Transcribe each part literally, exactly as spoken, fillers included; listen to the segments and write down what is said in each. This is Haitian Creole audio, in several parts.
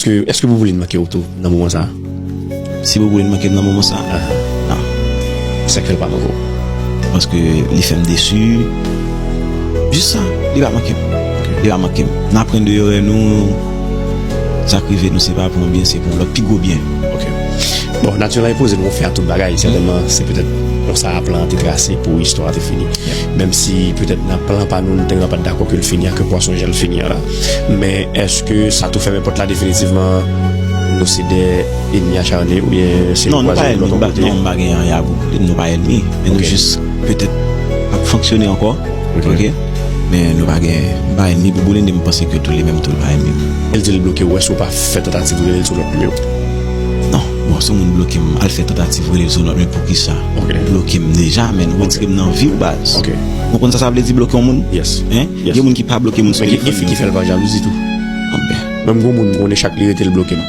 Èske, èske Bouboulin manke w tou nan moman sa a? Si Bouboulin manke m nan moman sa a? Ah. Non. Sa k fè l pa manke w? Paske li fè m desi. Jis sa, li pa manke m. Ok. Li pa manke m. N aprann de erè nou. Sa k rive nou, se pa pou yon byen, se pou yon lòt, pi gwo byen. Ok. Bon, nati la enpoze nou fè a tout bagay. Sètènman, se petèt konsa plan an te trase pou istwa a te fini. Yeah. Menm si petèt nan plan pa nou, nou te gentan pa t dakò ke l fini a, ke pwason jan l fini an la. Men èske sa tou fèmen pòt la definitivman? Nou se de enmi acharne oubyen se... Non, nou pa enmi, nou pa, non, nou pa gen anyen a Bouboulin, nou pa enmi. Men nou jis petèt ap fonksyone ankò. Ok. Men nou pa gen, nou pa enmi Bouboulin, e m panse ke tou li menm tou li pa enmi m. El di l bloke w, èske w pa fè tantativ rele l sou lòt nimewo? Non, bon, si yon moun bloke m, al fè tantativ rele l sou lòt, men poukisa? Ok. Bloke m deja, men ou retire m nan vi w, baz. Ok. Ou konprann sa sa vle di bloke yon moun? Yes. Hein? Yes. Gen moun ki pa bloke moun sou telefòn yo. Men ki, ki, ki fè l pa jalouzi tou. Anben. Menm gon moun m konnen chak li rete l bloke m.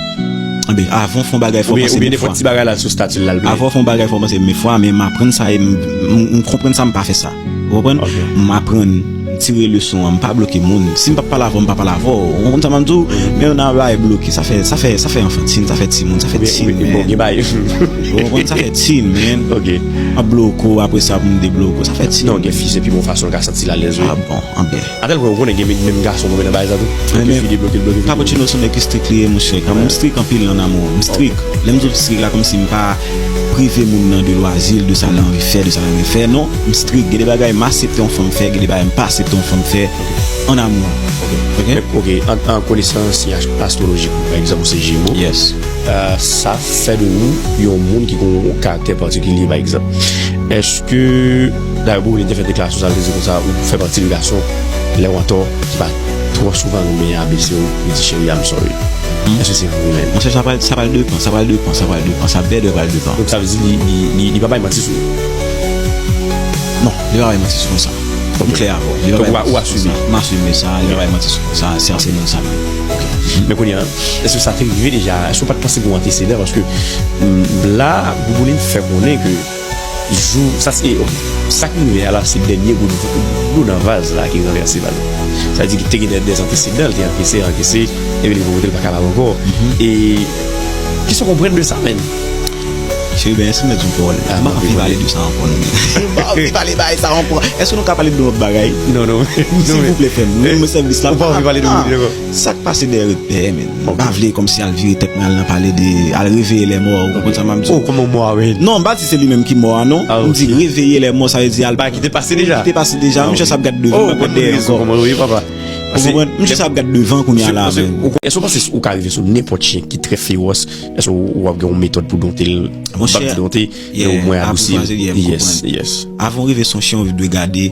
Anben, avan w fè yon bagay fò panse mil fwa. Oubyen nenpòt ti bagay la sou stati l la l bliye. Avan w fè yon bagay fò panse mil fwa, men m aprann sa e m, m, m konprann sa m pa fè sa. Ou konprann? Ok. M aprann, m tire leson an, m pa bloke moun. Si m p ap pale avè w, m pa pale avè w. Ou konprann sa m ap di w? Men yon bagay bloke, sa fè, sa fè, sa fè anfantin, sa fè timoun, sa fè tin, men. Ou konprann, sa fè tin, men. Ok. M ap bloke w, apre sa pou m debloke w, sa fè tin. Non, gen fi, se pi bon fason l ka santi l alèz, wi. Ah bon, anben. Atèl pwen ou konnen gen menm gason konmen nan bagay sa tou. Bloke fi, debloke l, bloke fi. Cappuccino se yon nèg ki strik li ye, monchè. Kanmenm, m strik anpil an amou. M strik. Lè m di w m strik la, kòmsi m pa prive moun nan de lwazi l, de sa l anvi fè, de sa l anvi fè. Non, m strik. Gen de bagay m aksepte yon fanm fè, gen de bagay m pa aksepte yon fanm fè an amou. Ok? Ok, an, an konesans astwolojik ou, pa egzanp, ou se Jemo. Yes. Euh, sa fè de ou yon moun ki gen yon karaktè patikilye, pa egzanp. Èske, dayè, Bouboulin te fè deklarasyon sa, l te di konsa, ou fè pati de gason, lè w antò, ki pa twò souvan renmen abese w, li di, "Cheri, I'm sorry." Èske se vre menm? Monchè, sa pral, sa pral depan, sa pral depan, sa pral depan, sa bèdè pral depan. Donk, sa vle di li, li, li, li pa bay manti sou ou? Non, li pa bay manti sou sa. M klè avè w. Li pa bay manti sou sa. M asime sa, li pa bay manti sou sa, se, se moun sa menm. Men kounye a, èske sa te rive deja? Èske w pa t panse gen yon antesedan? Paske, mm, la, Bouboulin fè konnen ke jou, sa se, ok, sa ki rive a la, se dènye gout dlo nan vaz la ki ranvèse vaz la. Sa vle di ki te gen de, de antesedan, li te ankese, ankese, epi li pote l pa kapab ankò. E kisa w konprann de sa menm? Cheri, ben, èske m mèt di yon pawòl? M pa anvi pale de sa ankò, non. M pa anvi pale bagay sa ankò. Èske nou ka pale de yon lòt bagay? Non, non. Silvouplè, frè m. Rann mwen sèvis la. Ou pa anvi pale de Bouboulin ankò? Sa k pase dèyè rèd pè, men. M pa vle kòmsi al vire tèt mwen al nan pale de, al reveye lè mò, ou konprann sa m ap di w? Oh, kòman mò a, wi? Non, m pa di se li menm ki mò a, non. M di reveye lè mò, sa vle di al. Bagay ki te pase deja. Ki te pase deja. Monchè, sa ap gade devan, m ap gade dèyè ankò. Ou konprann? Monchè, sa ap gade devan kounye a la, men. Èske w panse ou ka rive sou nenpòt chen ki trè fewòs? Èske w, w ap gen yon metòd pou donte l? Monchè, donte, men omwen adousi l. Yes, yes. Avan w rive sou yon chen, ou dwe gade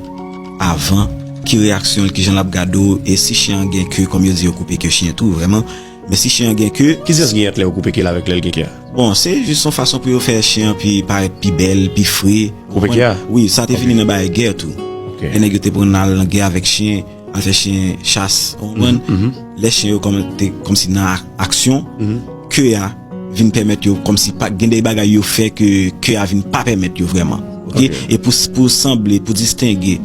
avan ki reyaksyon l, kijan l ap gade w, e si chen an gen ke, kòm yo di, yo koupe ke chen tou, vrèman. Men si chen an gen ke. Ki diferans gen ant lè yo koupe ke l avèk lè l gen ke a? Bon, se jis yon fason pou yo fè chen an pi parèt pi bèl, pi fre. Koupe ke a? Wi, sa te vini nan bagay gè tou. Ok. Gen nèg yo te pran al nan gè avèk chen, al fè chen chas, ou konprann? Lè chen yo kòm, te kòmsi nan ak-, aksyon, ke a vin pèmèt yo, kòmsi pa, gen de bagay yo fè ke, ke a vin pa pèmèt yo vrèman. Ok? Ok. E pou, pou sanble, pou distenge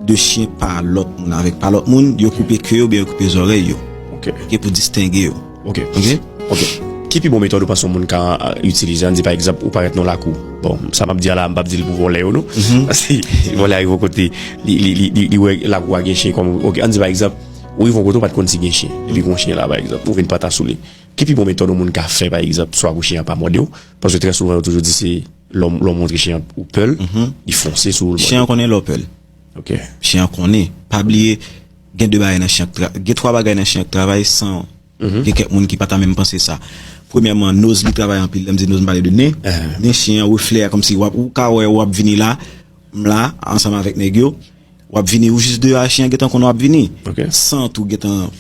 de chen pa lòt moun avèk pa lòt moun, yo koupe ke yo, oubyen yo koupe zòrèy yo. Ok. Ok, pou distenge yo. Ok. Ok? Ok. Ki pi bon metòd ou panse yon moun ka, a, itilize? Ann di, pa egzanp, ou parèt nan lakou. Bon, sa m ap di a la, m p ap di l pou vòlè yo, non. Paske si vòlè a rive yon kote, li, li, li, li, li wè lakou a gen chen kòm, ok, ann di, pa egzanp, ou rive yon kote, ou pa t konn si gen chen. Epi gen yon chen la, pa egzanp, ou vin patasoule. Ki pi bon metòd yon moun ka fè, pa egzanp, swa pou chen an pa mòde w? Paske trè souvan, yo toujou di se lè w, lè w montre chen an ou pè l, li fonse sou ou, l mòde w. Chen an konnen lè w pè l. Ok. Chen an konnen. Pa bliye, gen de bagay nan chen an k tra-, gen twa bagay nan chen an k travay san Gen kèk moun ki pa ta menm panse sa. Premyèman, noz li travay anpil. Lè m di noz, m pale de nen. Nen chen an, reflè a, kòmsi w ap, ou ka wè w ap vini la, m la, ansanm avèk nèg yo, w ap vini, ou jis deyò a, chen an gentan konnen w ap vini. San tou gentan,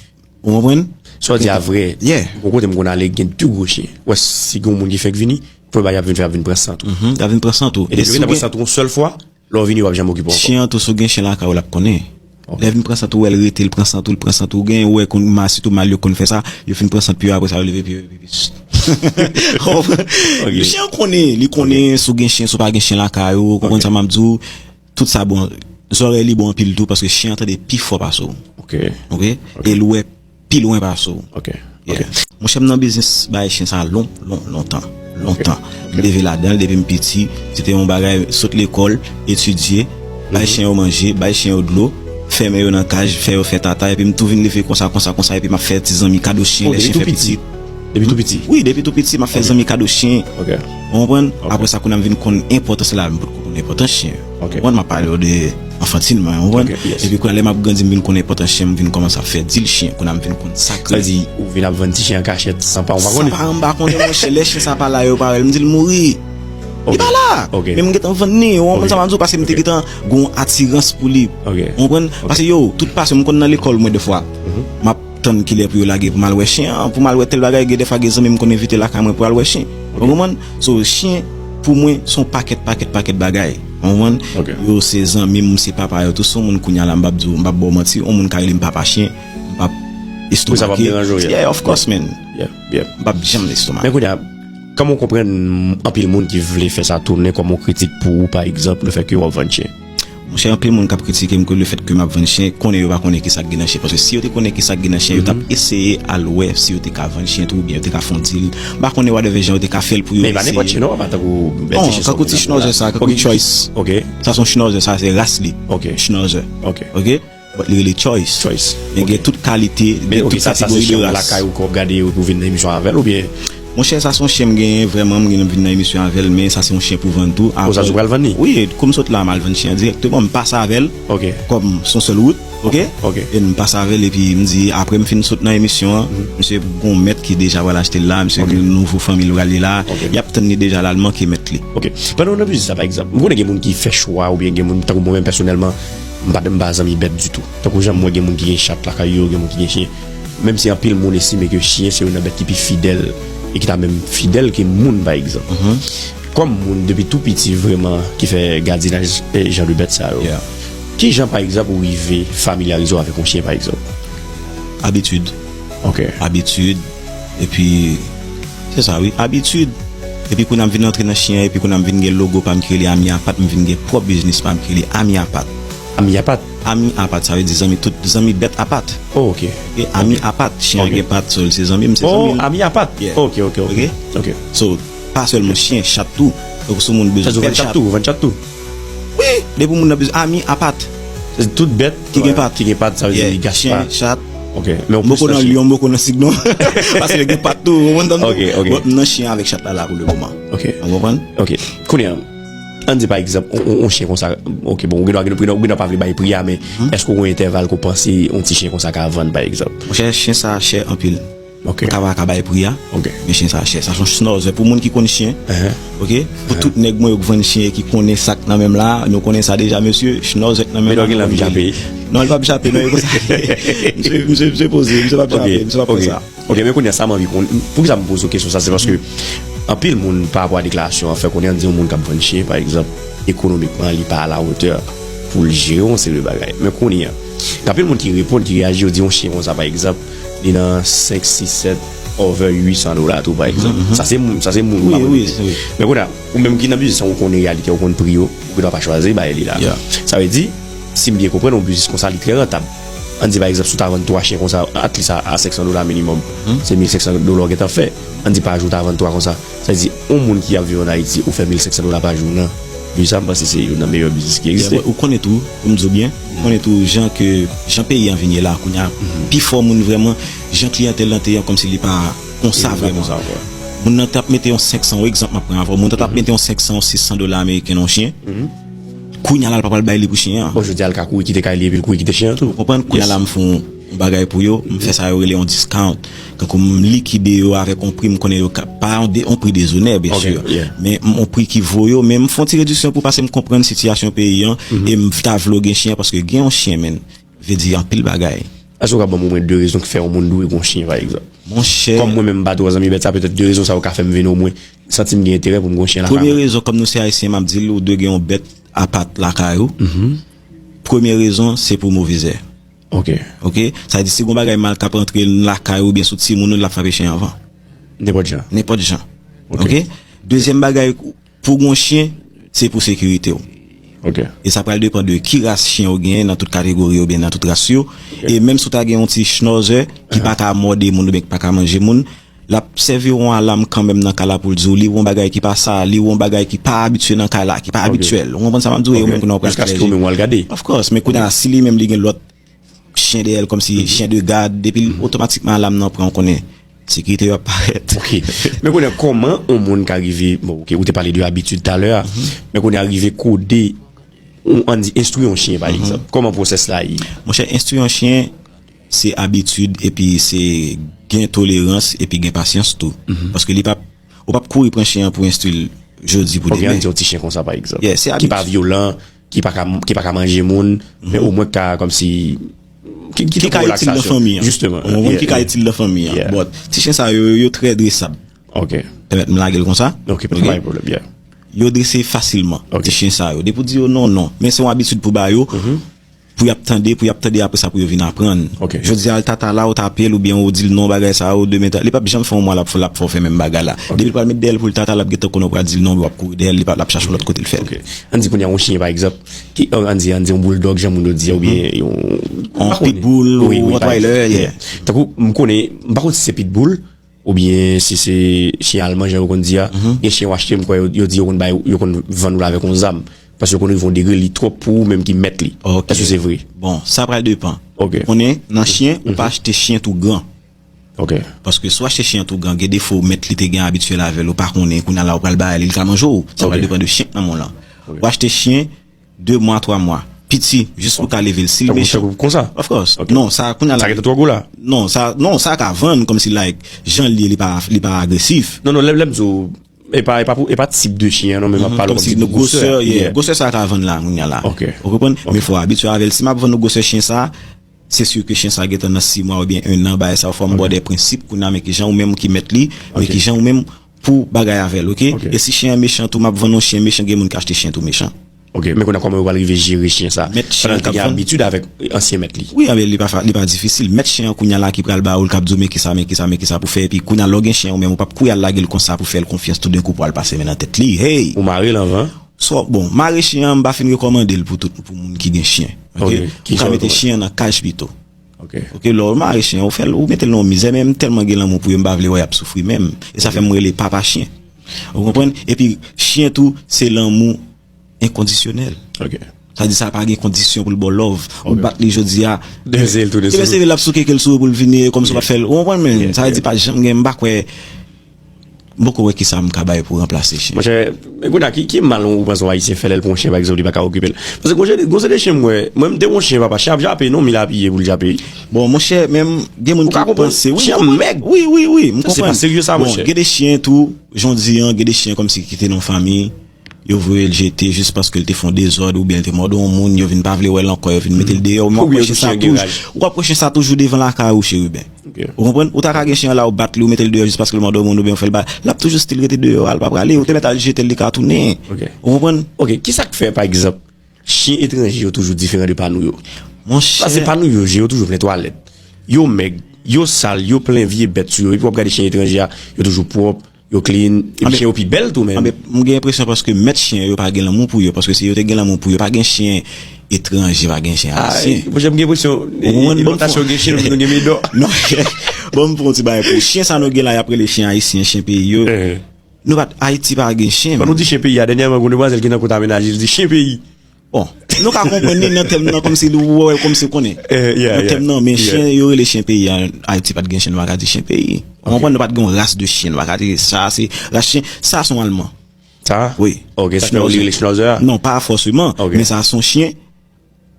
ou konprann? Sa w di a vrè. Yeah. Gon kote m konn ale, gen de gwo chen. Ou wè, si gen yon moun ki fèk vini, premye bagay y ap vin fè, y ap vin pran san tou. Y ap vin pran san tou. E depi yo gentan pran san tou yon sèl fwa, lè w vini, w ap janm okipe w ankò. Chen an tou, si w gen chen lakay ou, l ap konnen. Lè vin pran sant ou, wè l rete, l pran sant ou, l pran sant ou. Gen, ou wè, konn, ma, sitou mal yo konn fè sa, yo fin pran sant pye yo, apre sa, yo leve pye yo, epi, epi. Chen an konnen, li konnen, si w gen chen, si w pa gen chen lakay ou, ou konprann sa m ap di w, tout sa bon. Zòrèy li bon anpil tou, paske chen an tande pi fò pase w. Ok. Ok? E l wè pi lwen pase w. Ok. Yeah. Ok. Monchè, m nan biznis bay chen sa lon, lon, lontan. Lontan. M leve ladan l depi m piti. Se te yon bagay, sot lekòl, etidye, bay chen yo manje, bay chen yo dlo, fèmen yo nan kaj, fè yo fè tata, epi m tou vin leve konsa, konsa, konsa, epi m ap fè ti zanmi kado chen, lè chen fè pitit. Depi tou piti. Wi, depi tou piti, m ap fè zanmi kado chen. Ou konprann? Apre sa, kounye a m vin konn enpòtans la, m potko konn enpòtans chen. Ou konprann? M ap pale w de anfantilman, ou konprann? Epi kounye a, lè m ap grandi, m vin konn enpòtans chen, m vin kòmanse ap fè dil chen, kounye a m vin konn sa k rele. Sa di, ou vin ap vann ti chen an kachèt, san paran w pa konnen? San paran m pa konnen, monchè, lè chen sa pa la, yo pa wè l, m di l mouri. Li pa la! Men m gentan vann li, ou konprann sa m ap di w, paske m te gentan gen yon atirans pou li. Ou konprann? Paske yo, tout pasyon, m konn nan lekòl mwen defwa. M ap tann kilè pou yo lage pou m al wè chen an, pou m al wè tèl bagay, gen defwa gen zanmi m konn envite lakay mwen pou al wè chen. Ou konprann? So, chen, pou mwen, se yon pakèt, pakèt, pakèt bagay. Ou konprann? Yo se zanmi m, se papa yo tou. Se yon moun kounye a la, m p ap di w, m p ap ba w manti, yon moun ka rele m papa chen, m p ap estomake. Yeah, of course, man. M p ap janm estomake. Men kounye a, kòman w konprann anpil moun ki vle fè sa tounen kòm yon kritik pou ou, pa egzanp, lefètke w ap vann chen? Monchè, anpil moun k ap kritike m ke lefètke m ap vann chen, konnen yo pa konnen kisa k gen nan chen. Paske si yo te konnen kisa k gen nan chen, yo t ap eseye al wè si yo te ka vann chen tou, oubyen yo te ka fè yon dil. M pa konnen whatever jan yo te ka fè l pou yo eseye. Men e pa nenpòt chen non, pa tankou bèl ti chen. Tankou ti Schnauzer sa, tankou Choice. Sa se yon Schnauzer, sa se ras li. Schnauzer. But li rele Choice. Men gen tout kalite, gen tout kategori de ras. Lakay ou ke w ap gade pou vin nan emisyon avè l oubyen? Monchè, sa se yon chen m genyen vrèman, m gentan vin nan emisyon avè l, men sa se yon chen pou vann tou. Apre, wi, kou m sot la, m al vann chen an dirèkteman, m pase avè l kòm se yon sèl wout, oke? E m pase avè l epi m di, apre m fin sot nan emisyon an, misye gon mèt ki deja pral achte l la, misye gen nouvo fanmi l pral li la, y ap tann li deja la, l manke mèt li. Pandan w nan biznis la, pa egzanp, m konnen gen moun ki fè chwa oubyen gen moun, tankou mwen menm pèsonèlman, m pa, m pa zanmi bèt ditou. Tankou jan m wè gen moun ki gen chat lakay yo, gen moun ki gen chen. Menm si anpil moun estime ke chen se youn nan bèt ki pi fidèl e ki ta menm fidèl ke moun, pa egzanp. Kòm moun depi tou piti vrèman ki fè gadinaj jan de bèt sa yo, kijan, pa egzanp, ou rive familyarize w avèk yon chen, pa egzanp? Abitid. Abitid. Epi, se sa, wi, abitid. Epi kounye a m vin rantre nan chen an, epi kounye a m vin gen logo pa m ki rele Ami Apat, m vin gen pwòp biznis pa m ki rele Ami Apat. Ami Apat? Ami Apat, sa vle di zanmi tout, zanmi bèt apat. Oh, ok. Ok, Ami Apat, chen an gen pat, so l se zanmi m, se zanmi l. Oh, Ami Apat? Yeah. Ok, ok, ok. Ok. So, pa sèlman chen, chat tou. Donk, si yon moun bezwen bèl chat. Sa di w vann chat tou, ou vann chat tou? Wi, depi yon moun nan bezwen Ami Apat. Se tout bèt ki gen pat. Ki gen pat, sa vle di li gache pa. Chen, chat. Ok. Men ou plis nan chen. M poko nan lyon, m poko nan sig non. Paske yo gen pat tou, ou konprann? Ok, ok. Bon, m nan chen avèk chat la la pou le moman. Ok. Ou konprann? Ok. Kounye a, ann di pa egzanp, on, on, on chen konsa, ok, bon, ou gendwa, ou gendwa, ou gendwa pa vle bay pri a, men èske ou gen yon entèval ke w panse yon ti chen konsa ka vann, pa egzanp? Monchè, chen sa chè anpil. Ok. M ka pa ka bay pri a. Ok. Men chen sa chè. Sa se yon Schnauzer pou moun ki konn chen. Ok? Pou tout nèg mwen yo k vann chen e ki konnen sa k nan men m la, nou konnen sa deja, mesye, Schnauzer k nan men m la. Men nou gen lè ap jape. Non, li p ap jape, non, e konsa. Misye, misye, misye poze, misye p ap jape, misye p ap fè sa. Ok, men kounye a, sa m anvi konn, poukisa m poze w kesyon sa, se paske anpil moun, pa rapò a deklarasyon an, fè konnen an di yon moun k ap vann chen, pa egzanp, ekonomikman, li pa alawotè pou l jere yon seri de bagay. Men kounye a, gen anpil moun ki reponn, ki reyaji, yo di yon chen konsa, pa egzanp, li nan senk, sis, sèt, over uit san dola tou, pa egzanp. Sa se moun, sa se moun ou pa mande. Men kounye a, ou menm ki nan biznis lan, ou konn reyalite, ou konn pri yo, ou gendwa pa chwazi bay li la. Sa vle di, si m byen konprann, yon biznis konsa, li trè rantab. Ann di, pa egzanp, si w ta vann twa chen konsa, at least a, a senk san dola minimòm, se mil senk san dola w gentan fè. Ann di, pa jou, w ta vann twa konsa. Sa vle di, yon moun ki ap viv ann Ayiti, ou fè mil senk san dola pa jou nan. Wi, sa, m panse se youn nan meyè biznis ki egziste. Ou konnen tou, pou m di w byen, ou konnen tou, jan ke, jan peyi an vin ye la, kounye a, pifò moun vrèman, jan kliyantèl lan te ye an, kòmsi li pa konsa vrèman. Moun nan t ap mete yon senk san, yon egzanp m ap pran avè w, moun nan t ap mete yon senk san, yon sis san dola ameriken nan yon chen. Kounye a la, l pa pral bay li pou chen an. Bon, jodi a, l ka kouri kite kay li epi l kouri kite chen an tou. Ou konprann? Kounye a la, m fè yon bagay pou yo, m fè sa yo rele yon discount. Tankou m likide yo avèk yon pri m konnen yo ka, pa yon de, yon pri dezonè, byen si. Men yon pri ki vo yo, men m fè yon ti rediksyon pou paske m konprann sitiyasyon peyi an, e m ta vle w gen chen an, paske gen yon chen, menn, vle di anpil bagay. Èske w ka ban m omwen de rezon ki fè yon moun dwe gen yon chen, pa egzanp? Monchè. Kòm mwen menm m pa twò zanmi bèt sa, petèt de rezon sa yo ka fè m vin omwen santi m gen enterè pou m gen yon chen lakay mwen. Premye rezon, kòm nou se Ayisyen, m ap di l, ou dwe gen yon bèt apat lakay ou. Premye rezon, se pou move zè. Ok. Ok? Sa vle di, si gon bagay mal k ap rantre lakay ou oubyen sou timoun ou, l ap frape chen an anvan. Nenpòt jan. Nenpòt jan. Ok. Ok? Dezyèm bagay, pou gon chen, se pou sekirite w. Ok. E sa pral depann de ki ras chen ou genyen nan tout kategori yo oubyen nan tout ras yo. Ok. E menm si w ta gen yon ti Schnauzer ki pa ka mòde moun oubyen ki pa ka manje moun, l ap sèvi yon alam kanmenm nan kay la pou l di w li wè yon bagay ki pa sa, li wè yon bagay ki pa abitye nan kay la, ki pa abityèl. Ou konprann sa m ap di w? E ou menm kounye a w pral flèje. Jiskaske ou menm w al gade. Of course, men kounye a si li menm li gen lòt chen dèyè l kòmsi chen de gad, depi l otomatikman alam nan pran, ou konnen sekirite yo ap parèt. Ok. Men kounye a, kòman yon moun ka rive, bon, ok, ou te pale de abitid talè a, men kounye a rive kode, ou, ann di, enstwi yon chen, pa egzanp. Kòman pwosès la ye? Monchè, enstwi yon chen, se abitid, epi se gen tolerans, epi gen pasyans tou. Paske li p ap, ou p ap kouri pran chen an pou enstwi l jodi pou demen. Ok, ann di yon ti chen konsa, pa egzanp. Yeah, se abitid. Ki pa vyolan, ki pa ka, ki pa ka manje moun, men omwen ka kòmsi, ki, ki ka itil nan fanmi an. Jisteman. Ou konprann, ki ka itil nan fanmi an. But, ti chen sa yo, yo trè dresab. Ok. Pèmèt m lage l konsa. Ok, pa gen pwoblèm, yeah. Yo drese fasilman, ti chen sa yo. Depi w di yo non, non. Men se yon abitid pou ba yo, pou y ap tande, pou y ap tande, apre sa pou yo vin aprann. Ok. Jodi a, tata la, ou tape l, oubyen ou di l non bagay sa yo, demen, li p ap janm fè yon mwa, l ap, l ap fè w fè menm bagay la. Ok. Depi l pral met dèyè l pou l tata, l ap gentan konnen w pral di l non, w ap kouri dèyè l, li p ap, l ap chache yon lòt kote l fè l. Ok. Ann di kounye a, yon chen, pa egzanp, ki, ann di, ann di yon bouldòg, jan moun yo di a, oubyen yon, yon pitbull, ou Rottweiler, yeah. Tankou, m konnen, m pa konn si se pitbull, oubyen si se chen alman, jan yo konn di a, gen chen yo achte, m kwè yo, yo di yo konn bay, yo konn vann ou l avèk yon zam. Paske yo konn rive yon degre, li twòp pou ou menm ki mèt li. Ok. Èske se vre? Bon, sa pral depann. Ok. Konnen, nan chen, ou pa achte chen tou gran. Ok. Paske si w achte chen tou gran, gen defo mèt li te gen abityèl avè l, ou pa konnen, kounye a la ou pral bay li, li ka manje w. Sa pral depann de chen k nan men w lan. Ok. Ou achte chen, de mwa, twa mwa. Piti, jis pou w ka leve l. Si l mechan. Konsa? Of course. Ok. Non, sa, kounye a la. Sa gentan twò gwo la? Non, sa, non, sa ka vann kòmsi, like, jan l ye, li pa, li pa agresif. Non, non, lè, lè m di w, e pa, e pa pou, e pa tip de chen an, non, men m ap pale kòmsi de gwosè. Gwosè, yeah. Gwosè sa ka vann la, kounye a la. Ok. Ou konprann? Ok. Men fò w abitye avè l. Si m ap vann ou gwosè chen sa, se si ke chen sa gentan nan sis mwa oubyen en an, bagay sa yo, fò m ba w de prensip, kounye a, men ki jan ou menm ki mèt li, men ki jan ou menm pou bagay avè l, ok? Ok. E si chen an mechan tou, m ap vann yon chen mechan, gen moun k achte chen tou mechan. Ok, men kounye a kòman yo pral rive jere chen sa? Mèt chen an k ap vann. Pandan l te gen abitid avèk ansyen mèt li. Wi, anben li pa fa-, li pa difisil. Mèt chen an kounye a la ki pral ba ou l, k ap di w men kisa, men kisa, men kisa pou fè. Epi kounye a lè w gen chen an ou menm, ou p ap kouri al lage l konsa pou fè l konfyans tout denkou pou al pase men nan tèt li. Hey! Ou mare l anvan? So, bon, mare chen an, m pa fin rekòmande l pou tout, pou moun ki gen chen. Ok? Ok, ou ka mete chen an nan kaj pito. Ok. Ok, lè w mare chen an, ou fè l, ou mete l nan yon mizè, men m tèlman gen lanmou pou yo, m pa vle wè y ap soufri menm. E sa fè m rele papa chen. Ou konprann? Epi, chen tou, se lanmou enkondisyonèl. Ok. Sa di sa pa gen kondisyon pou l ba w love. Ou bat li jodi a. Demen se l tou de sou. Demen se l ap souke ke l sou ou pou l vini, kòmsi w pa t fè l. Ou konprann, men? Sa vle di pa janm gen, m pa kwè, m poko wè kisa m ka bay pou ranplase chen. Monchè, men kounye a, ki, ki mal ou panse yon Ayisyen fè lè l pran yon chen, pa egzanp, li pa ka okipe l? Paske gon jen, gon seri de chen, m wè, mwen, m te pran yon chen, papa, chen ap jape, non, men l ap jape pou l jape. Bon, monchè, men gen moun ki panse, wi, chen an mèg. Wi, wi, wi, m konprann. Se pa serye sa, monchè. Bon, gen de chen tou, jan w di an, gen de chen kòmsi ki te nan fanmi, yo voye l jete jis paske l te fè yon dezòd oubyen l te mòde yon moun, yo vin pa vle wè l ankò, yo vin mete l deyò. Mwen, ou ka pran chen sa toujou devan lakay ou, cheriben. Ok. Ou konprann? Ou ta ka gen chen an la, ou bat li, ou mete l deyò jis paske l mòde yon moun oubyen ou fè l ba, l ap toujou still rete deyò a, l pa prale. Ou te mèt al jete l, li ka tounen. Ok. Ou konprann? Ok, kisa k fè, pa egzanp, chen etranje yo toujou diferan de pa nou yo? Monchè. Paske pa nou yo, je yo toujou plen twalèt. Yo mèg, yo sal, yo plen vye bèt sou yo. Epi w ap gade chen etranje a, yo toujou pwòp, yo clean, epi chen yo pi bèl tou menm. Anben, m gen enpresyon paske mèt chen yo pa gen lanmou pou yo, paske si yo te gen lanmou pou yo, pa gen chen etranje, pa gen chen ayisyen. Monchè, m gen enpresyon, e, e, plantasyon gen chen, nou gen medò. Non, bon, m fè yon ti bagay pou ou. Chen sa nou gen la, y ap rele chen ayisyen, chen peyi yo. Nou pa t, Ayiti pa gen chen. Ban nou di chen peyi a, dènyèman, gon demwazèl ki nan kont a mennaj li, li di chen peyi. Bon, nou ka konprann li nan tèm nan, kòmsi li wè, kòmsi konnen. Nan tèm nan, men chen, yo rele chen peyi a, Ayiti pa t gen chen, nou pa ka di chen peyi. Ou konprann, nou pa t gen yon ras de chen, nou pa ka di sa, se ras chen, sa se yon alman. Sa? Wi. Ok, se sa ki rele Schnauzer a? Non, pa fòseman, men sa se yon chen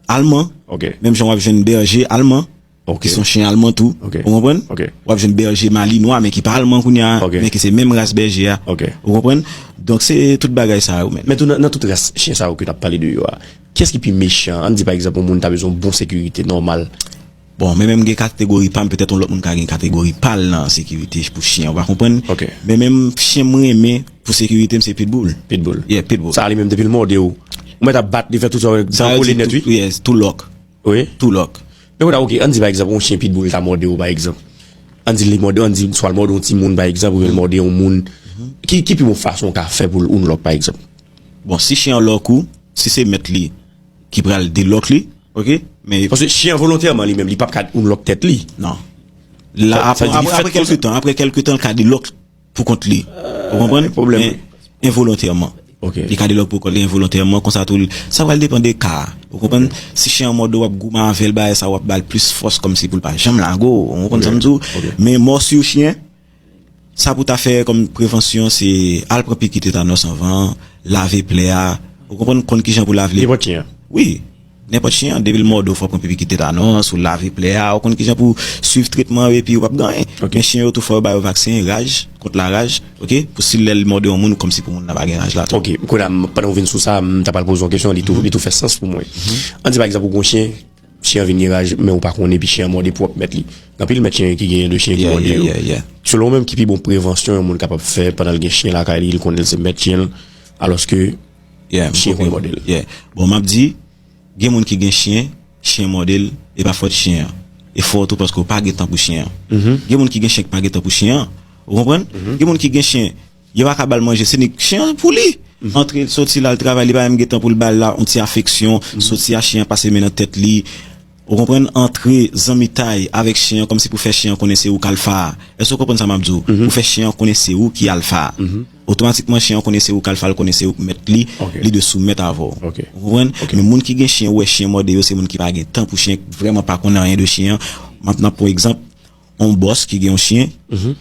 alman. Ok. Menm jan w ap jwenn bèje alman. Ok. Ki se yon chen alman tou. Ok. Ou konprann? Ok. W ap jwenn bèje malinwa, men ki pa alman kounye a, men ki se menm ras bèje a. Ok. Ou konprann? Donk, se tout bagay sa yo, men. Men tou, nan, nan tout ras chen sa yo ke n ap pale de yo a, kiyès ki pi mechan? Ann di, pa egzanp, yon moun ta bezwen yon bon sekirite nòmal. Bon, men menm gen kategori pa m, petèt yon lòt moun ka gen kategori pa l nan sekirite pou chen an, ou pa konprann? Ok. Men menm chen mwen renmen pou sekirite m, se pitbull. Pitbull. Yeah, pitbull. Sa li menm, depi l mòde w, ou mèt ap bat li, fè tout sa, sa kole nèt, wi. Yes, tou lòk. Wi. Tou lòk. Men kounye a, ok, ann di pa egzanp, yon chen pitbull ta mòde w, pa egzanp. Ann di li mòde, ann di swa l mòde yon timoun, pa egzanp, oubyen l mòde yon moun. Ki, ki pi bon fason w ka fè pou l unlock, pa egzanp? Bon, si chen an lock ou, si se mèt li ki pral delock li, ok? Men paske chen an volontèman li menm, li p ap ka unlock tèt li. Non. La, apre, apre kèlke tan, apre kèlke tan, l ka delòk pou kont li. Ou konprann? Men envolontèman. Li ka delòk pou kont li envolontèman, konsa tou, sa pral depann de ka a. Ou konprann? Si chen an mòde w, w ap goumen avè l, bagay sa, w ap ba l plis fòs kòmsi pou l pa janm lage w. Ou konprann sa m di w? Men mò sou chen, sa pou ta fè kòm prevansyon, se al pran piki tetanòs anvan, lave plè a. Ou konprann, konn kijan pou lave li. Nenpòt chen an? Wi. Nenpòt chen an, depi l mòde w, fò w pran piki tetanòs, ou lave plè a, ou konn kijan pou swiv tretman an, epi ou p ap gen anyen. Men chen yo tou, fò yo ba yo vaksen raj, kont laraj, oke? Pou si lè l mòde yon moun, kòmsi pou moun nan pa gen raj la tou. Oke, kounye a, m- pandan w vin sou sa, m ta pral poze yon kesyon, li tou, li tou fè sans pou mwen. Ann di pa egzanp, ou gen yon chen, chen an vin gen raj, men ou pa konnen, epi chen an mòde pwòp mèt li. Gen anpil mèt chen ki genyen de chen ki mòde yo. Selon ou menm, ki pi bon prevansyon yon moun kapab fè pandan l gen chen lakay li, li konnen l se mèt chen l, alòske chen an mòde l? Bon, m ap di, gen moun ki gen chen, chen mòde l, e pa fòt chen an. E fòt ou paske w pa gen tan pou chen an. Gen moun ki gen chen ki pa gen tan pou chen an. Ou konprann? Gen moun ki gen chen, yo pa ka ba l manje, se nik chen an pou li. Antre, soti l al travay, li pa menm gen tan pou l ba l la, yon ti afeksyon, soti a chen an pase men nan tèt li. Ou konprann? Antre zanmitay avèk chen an, kòmsi pou fè chen an konnen se ou k alfa a. Èske w konprann sa m ap di w? Pou fè chen an konnen se ou ki alfa a. Otomatikman, chen an konnen se ou k alfa, l konnen se ou k mèt li, li dwe soumèt avè w. Ou konprann? Men moun ki gen chen, ou wè chen mòde yo, se moun ki pa gen tan pou chen, ki vrèman pa konn anyen de chen an. M ap nan pou egzanp, yon bòs ki gen yon chen,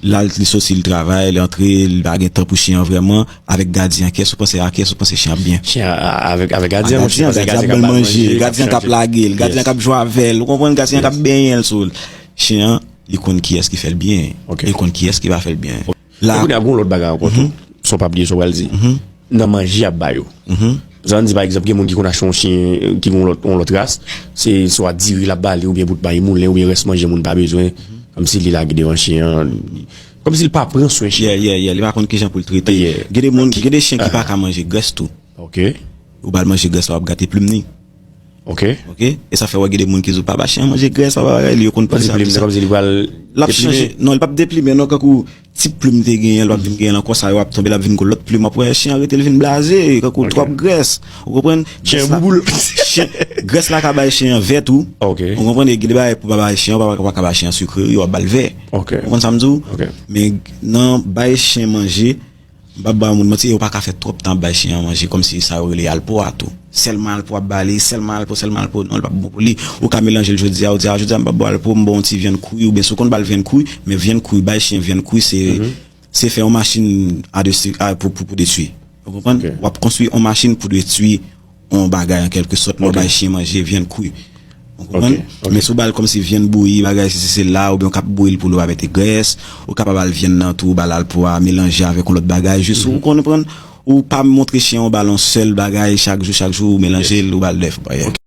l al, li soti, l travay, li antre, li pa gen tan pou chen an vrèman, avèk gadyen an, kiyès ou panse, a kiyès ou panse chen an ap byen? Chen an, a- avèk, avèk gadyen an, monchè, gadyen an ap ba l manje, gadyen an k ap lage l, gadyen an k ap jwe avè l, ou konprann, gadyen an k ap benyen l sou l. Chen an, li konn kiyès ki fè l byen, li konn kiyès ki pa fè l byen. La, kounye a, gen yon lòt bagay ankò tou, san w pa bliye sa w pral di. Nan manje y ap ba yo. Sa vle di, pa egzanp, gen moun ki konn achte yon chen ki gen yon lòt, yon lòt ras, se swa diri l ap ba li, oubyen bout may moulen, oubyen rès manje moun pa bezwen, kòmsi li lage devan chen an, kòmsi l pa pran swen chen an. Yeah, yeah, yeah, li pa konn kijan pou l trete. Gen de moun, gen de chen ki pa ka manje grès tou. Ou ba l manje grès la, w ap gate plim ni. Ok. Ok? E sa fè w gen de moun ki di w pa ba chen an manje grès, pa ba bagay li, yo konn pran sa pou sa. L ap chanje. Non, li p ap deplimen, non, kankou ti plim te genyen, l p ap vin genyen l ankò, sa yo ap tonbe, l ap vin gon lòt plim, apre chen an rete l vin blaze, kankou l twòp grès. Ou konprann? Chen an bouboul. Grès la ka bay chen an vè tou. Ou konprann? E gen de bagay pou pa bay chen an, pa, pa ka bay chen an sikre, yo ap ba l vè. Ou konprann sa m di w? Men nan bay chen manje, m p ap ba moun manti, yo pa ka fè twòp tan ap bay chen an manje, kòmsi sa yo rele alpo a tou. Sèlman alpo ap ba li, sèlman alpo, sèlman alpo, non, li p ap bon pou li. Ou ka melanje l jodi a, ou di, a, jodi a m p ap ba w alpo, m ba w yon ti vyann kri, oubyen si w konn ba l vyann kri, men vyann kri, bay chen vyann kri, se, se fè yon machin a de, a, pou, pou, pou detwi. Ou konprann? W ap konstwi yon machin pou detwi yon bagay an kèlke sòt, lè w bay chen manje vyann kri. Ou konprann? Men si w ba l kòmsi vyann bouyi, bagay sesi sela, oubyen w ka ap bouyi l pou l pa mete grès, ou kapab ba l vyann nan tou, ou ba l alpo a melanje avèk yon lòt bagay, jis ou konprann, ou pa montre chen an, ou ba l yon sèl bagay chak jou, chak jou, ou melanje l, ou ba l lèf.